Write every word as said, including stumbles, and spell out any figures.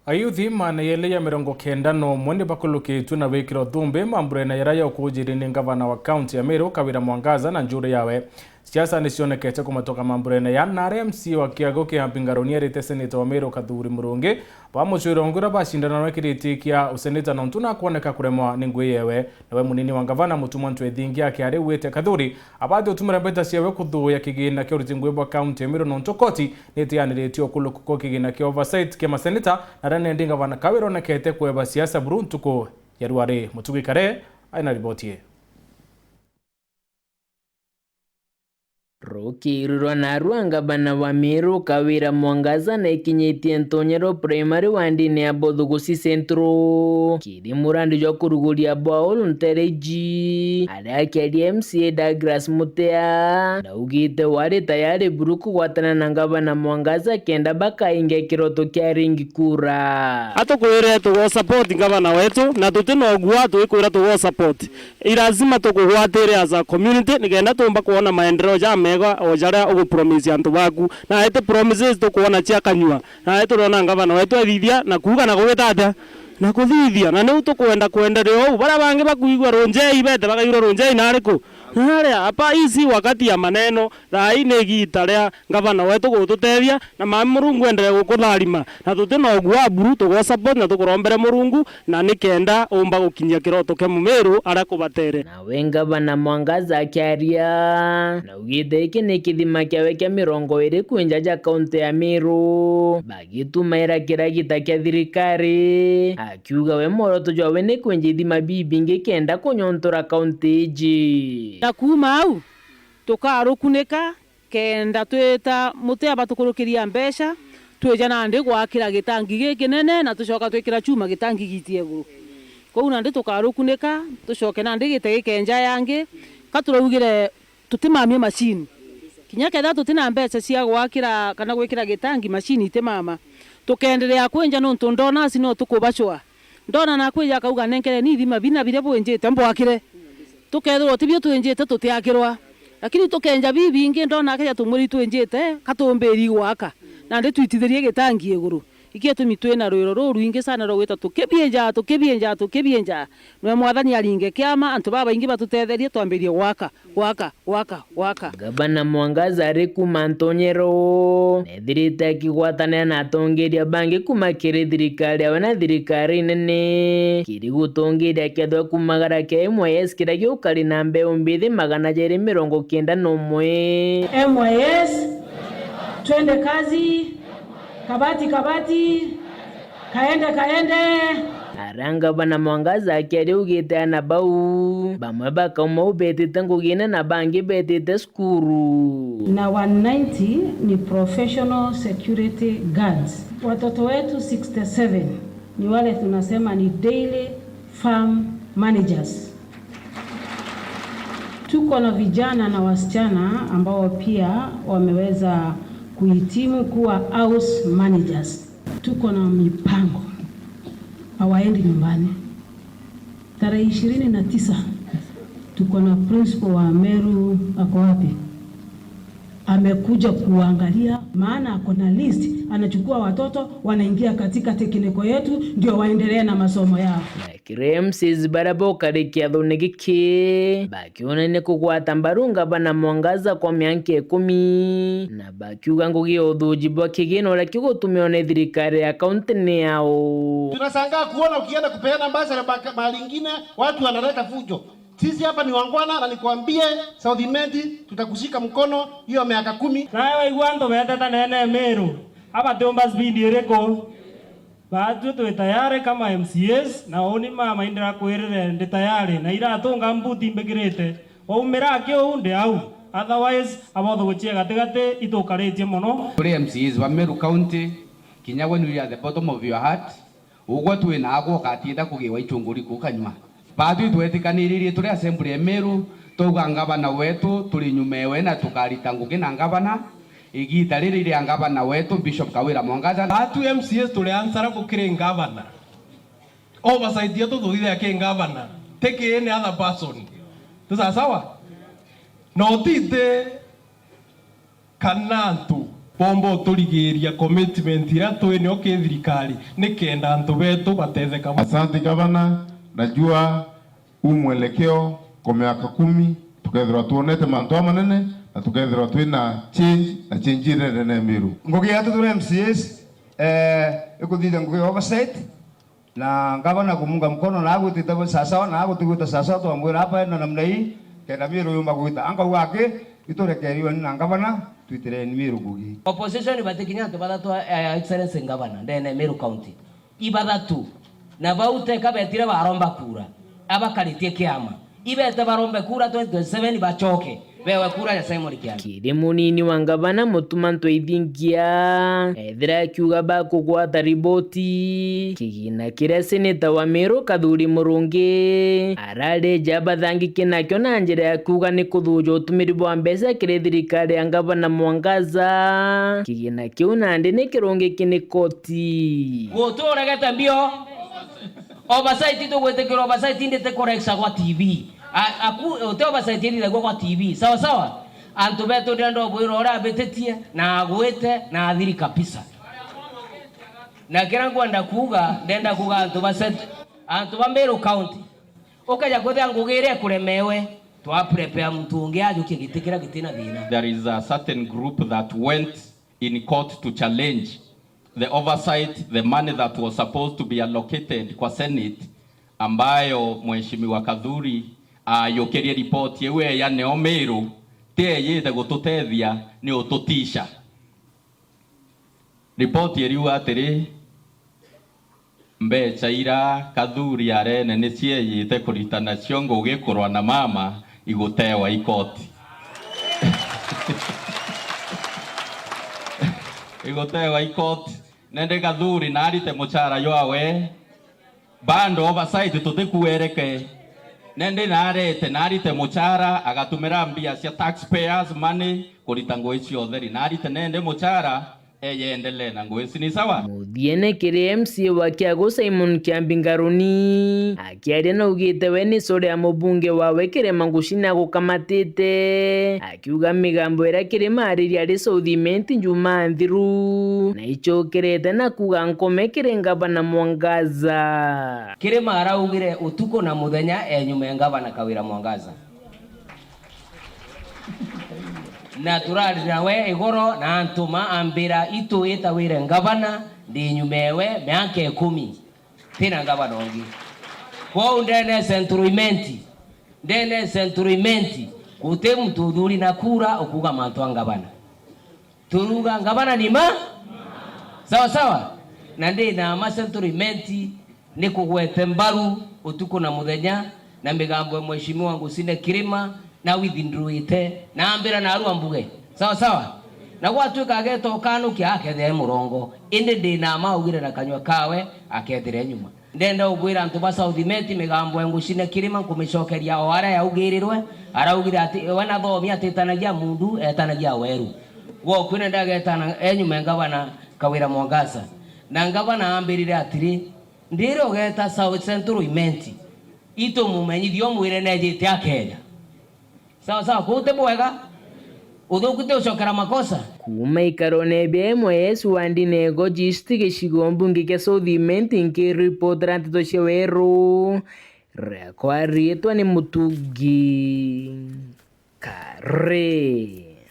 Ayuthi maana yeli ya mirongo kenda na umwe ni bakulukitue na wikiro thumbi mamburene yaria ya ukujiri ni ngavana wa kaunti ya Meru, Kawira Mwangaza, na njuri yawe. Siasa ni cionekete kumatoka mamburene ya, na aria M C A wa kiago kia Mbingaroni erite seneta wa Meru, Kathuri Murungi, bamucwire ungi uria bacindana nawe kiriti kia useneta nontu nakwoneka kuremwa ni ngui yewe. Nawe munini wa ngavana Mutumwa Ntwethingi akiaria augite Kathuri abati utumira mbeta ciawe kuthuuya kigina kia uriti ngui bwa kaunti ya Meru nontu koti nitianiritie ukuluku kwa kigina kia oversight kia maseneta, na aria nendi ngavana Kawira onekete kweba siasa buru ntuku ya rwari. Mutugi Kare aina riboti ii. Rukiru rwa narua ngavana wa Meru Kawira Mwangaza na ikinyitie Ntonyero Primary wandini ya Bothugusi Central kiri murandi jwa kuruguria borehole ntere iji. Aria akiaria M C A Douglas Mutea naugite wari tayari buru kugwatana na ngavana Mwangaza kenda bakaingia kiroto kia ringi kura. Atukwire tugo support ngavana wetu na tuti na ugua twikwira tugo support. I lazima tukugwatire as a community, nikenda tuumba kwona maendeleo jamega o jaria ugupromise antu baku. Na iti promises tukwona cia kanyua. Na iti turona ngavana wetu athithia na kuuga na kugita atia? Na kuthithia. Na niu tukwenda kwenderea uu. Baria bangi bakuigua runjei, bete bakaigua runjei na ariku? Na aria, apa hii si wakati ya maneno. Thaa ii ni igiita ria ngavana wetu gututethia, na mami Murungu enderee gukutharima, na tuti na ugua buru, tugo support na tukurombere Murungu, na nikenda umba gukinyia kiroto kia Mumiru aria kubatere. Nawe ngavana Mwangaza akiaria, naugite giki ni kithima kiawe kia mirongo iri kwinja ja kaunti ya Meru, bagitumaira kiria gita kia thirikari, akiuga we mworoto jwawe ni kwinja ithima bibingi kenda kunyontora kaunti iji. Na kuuma au, tukarukunika kenda twita muti abatukurukiria mbeca, twija nandi gwakira gitangi gikinene na tucoka twikira chuma gitangi giitie iguru. Kwou nandi tukarukunika, tucoke nandi gite gikenja yangi, ka turaugire tutimamie macini. Kinya kethira tutina mbeca cia gwakira kana gwikira gitangi, macini itimama. Tukenderea kwinja nontu ndona aci no tukubacwa. Ndona nakwija akauga, "Nenkereni ithima bina biria bwinjite mbwakire." Tukethirwa tibio twinjite tutiakirwa. Lakini tukenja bibingi, ndona akeja tumwiri twinjite, ka tumbiri gwaka. Nandi twitithirie gitangi iguru. Iki gitumi twina rwiro rurwingi sana rwa gwita tukibienja, tukibienja, tukibienja. Nwe Mwathani aringe kiama, antu babaingi batutetherie twambirie gwaka. Gwaka, gwaka, gwaka. Ngavana Mwangaza ari kuuma Ntonyero, neethirite akigwatanira na atongeria bangi kuuma kiri thirikari yawe na thirikari nene, kiri gutongeria kethwa kumagara kia M Y S kiria giukari na mbeu mbithi magana jairi mirongo kenda na umwe. M Y S, twende kazi, kabati, kabati. Kaende, kaende. Aria ngavana Mwangaza akiaria augite ana bau, bamwe bakauma u betite ngugine na bangi betite cukuru. Na one ninety ni professional security guards. Watoto wetu sixty seven ni wale tunasema ni daily farm managers. Tuko na vijana na wasichana ambao pia wameweza kuhitimu kuwa house managers. Tuko na mipango, hawaendi nyumbani. Tarehe ishirini na tisa tuko na principal wa Meru, ako wapi? Amekuja kuangalia, maana ako na list, anachukua watoto wanaingia katika tekniko yetu ndio waendelee na masomo yao. Kiri M C As baria bokari kiathone giki, bakionania kugwata mbaru ngavana Mwangaza kwa mianka ikumi, na bakiuga ngugi ya uthuji bwa kigina uria kigutumiwa ni thirikari ya kaunti ni yao. Tunashangaa kuona ukienda kupeana bursary baka-, mahali ingine, watu wanaleta fujo. Sisi hapa ni wangwana, na nikwambie, South Imenti, tutakushika mkono hiyo miaka kumi. Nawe waigua antu beteta nene Meru, aba tiumba speed iriku? Baatwi twi tayari kama M C As, na uni mama indira kwirire ndi tayari, na iratunga mbuti mbikirite. Waumira aki uu ndi au, otherwise abotho guchia gatigati itukaritie mono. Turi M C As ba Meru County, kinya when you are at the bottom of your heart, ugwe twi naagwe ukatienda kugiwa ichunguri kuu kanyuma. Baatwi twetikaniririe turi assembly ya Meru, twauga ngavana wetu turi nyuma ewe na tukarita ngugi na ngavana. Igiita riri ria ngavana wetu Bishop Kawira Mwangaza. Baatwi M C As turi answerable kiri ngavana. Oversight yetu tuthithia ki ngavana, ti ki any other person. Ti sawa sawa? Na utite kana antu Bomba uturigiria commitment iria twi nio ki thirikari, nikenda antu betu batetheka. Asante gavana, najua huu mwelekeo kwa miaka kumi tukethirwa tuonete mantu amanene na tukethirwa twina change na change irerene Meru. Ngugi yetu turi M C As, eh, ikuthithia ngugi ya oversight. Na ngavana kumunga mkono, na agwitite sawasawa, na agutigwita sawasawa, twamwira hapa enda namna hii, kenda Meru yumba gwita. Ankauga aki, iturekeriwe ni na ngavana, twitireni Meru ngugi. Opposition batikinya antu bathatu, eh, Excellency Ngavana, ndene Meru County. Ibathatu. Na bau teka betire baromba kura. Abakaritie kiama. Ibete barombe kura twenty twenty-seven bacoke, bewe kura ya Simon Kiambi. Kiri munini wa ngavana Mutuma Ntwaithingia, ethira akiuga bakugwata riboti, kigina kiria seneta wa Meru Kathuri Murungi arareja abathangiki nakio na njira ya kuuga ni kuthuja utumiri bwa mbeca kiri thirikari ya ngavana Mwangaza. Kigina kiu nandi ni kirungiki ni koti. Guturegete mbio. Oversight, tugwitikira oversight, indi ti kurekca gwa T V. A-, aku-, uti oversight irithagua gwa T V. Sawa sawa? Antu betu ndenda ubwira uria abititie, na agwite, na athiri kabisa. Na kiria nkwenda kuuga, ndenda kuuga antu ba set-, antu ba Meru County. Ukeja kwithia ngugi iria ikuremewe, twa prepare muntu ungi ajukie giti kiria gitina thina. There is a certain group that went in court to challenge the oversight, the money that was supposed to be allocated kwa Senate, ambayo Mheshimiwa Kathuri aayukirie ripoti iu eya neo Meru, ti eyite gututethia, ni ututisha. Ripoti iriuga atiri, mbeca ira Kathuri arene ni cieyite kurita nacio ngugi kurwa na mama igutewa i koti. Igutewa i koti. Nende Kathuri narite muchara jwawe. Bando oversight tutikuereke. Nende narete narite muchara agatumira mbia cia taxpayers money kurita ngugi cia utheri. Narite nende muchara, eye endelee na ngugi ici, ni sawa? Muthiene kiri M C A wa Kiagu Simon Kiambi Ngaruni akiaria naugite we ni sore ya mubunge wawe Kirima Ngucine agukamatite, akiuga migambo iria Kirima aririe ari South Imenti Jumaa nthiru na icokerete na kuuga nkome kiri ngavana Mwangaza. Kirima araugire utuku na muthenya e nyuma ya ngavana Kawira Mwangaza. Na turarira we igoro na antuma ambira, "Itu ita wire ngavana, ndi nyuma ewe miaka ikumi, tina ngavana ungi." Kwou ndene Central Imenti, ndene Central Imenti, guti muntu uthuri na kura ukuuga mantu a ngavana. Turuga ngavana ni ma? Sawa sawa? Na ndi na ma Central Imenti, ni kugwete mbaru utuku na muthenya, na migambo ya Mheshimiwa Ngucine Kirima, na withindruite, na ambira narua mbuge. Sawa sawa? Na gwatuika ageta ukanukia akethira e murongo, indi ndi na ma augire na kanyua kawe, akethira e nyuma. Ndenda ubwira antu ba South Imenti, migambo ya Ngucine Kirima nkumicokeria o aria yaugirirwe. Araugire ati we na Thomi atitanagia mundu, etanagia weru. Gwoku nenda agetana e nyuma ya ngavana Kawira Mwangaza. Na ngavana ambirire atiri, ndire ugeta South Central Imenti, itumumenyithie umwire nejite akeja. Sawa sawa, kuu ti bwega. Uthuku ti ucokera makosa. Kuuma ikarone bia M Y S wandi nego East gicigo mbunge kia South Imenti, nkiripotera nteto cia weru, riakwa riitwa ni Mutugi Kare.